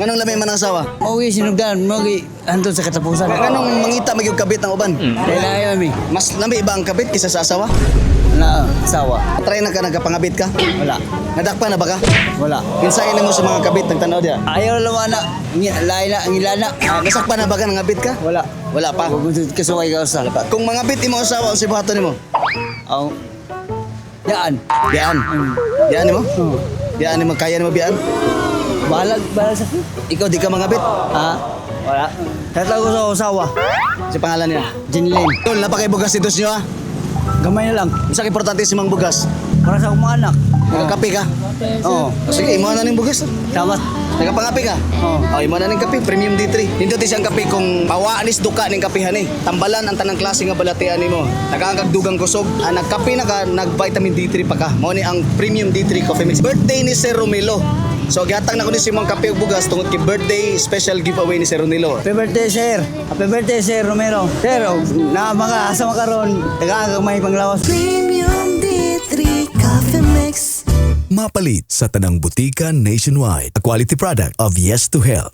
Nganong lami man ang asawa? Mao gyud sinugdan, mao gyud hantod sa katapusan. Nganong mangita magyud kabit ang uban? Kailangan mi. Mas lami ba ang kabit kaysa sa asawa? Na asawa. Try na ka, nagkapangabit ka? Wala. Nadakpa na ba ka? Wala. Kinsain nimo sa mga kabit nagtanaw diya? Ayaw lang na lain na ang ilana. Ah, nasakpan na ba ka, nangabit ka? Wala. Wala pa. Kung kasuway ka usa. Kung mangabit imo asawa, unsay buhaton nimo? Ang Yaan. Biyaan. Biyaan nimo? Oh. Biyaan nimo, kaya nimo biyaan? Balag, balag sa Ikaw di ka mangabit. Ha? Wala. Tatawag ko sa asawa. Sa pangalan niya. Jinlin. Tol, napakay bugas dito niyo ah. Gamay na lang. Unsa kay importante sa imong bugas? Para sa akong mga anak. Nagakape ka? Oo. O, sige, imo na ning bugas. Salamat. Nagapangape ka? Oo. Oh, imo na ning kape, Premium D3. Nindot siyang kape kung pawaanis duka ning kapehan eh. Tambalan ang tanang klase nga balatian nimo. Tagaan kag dugang kusog. Ah, nagkape na ka, nag vitamin D3 pa ka. Mao ni ang Premium D3 Coffee Mix. Birthday ni Sir Romelo. So gihatag na ko ni si imong kape ug bugas tungod kay birthday special giveaway ni Sir Romelo. Happy birthday, sir. Happy birthday, Sir Romero. Sir, oh, na mga asa makaron, tagaan kag may panglawas. Premium D3 Coffee Mix. Mapalit sa Tanang Butika nationwide. A quality product of Yes to Health.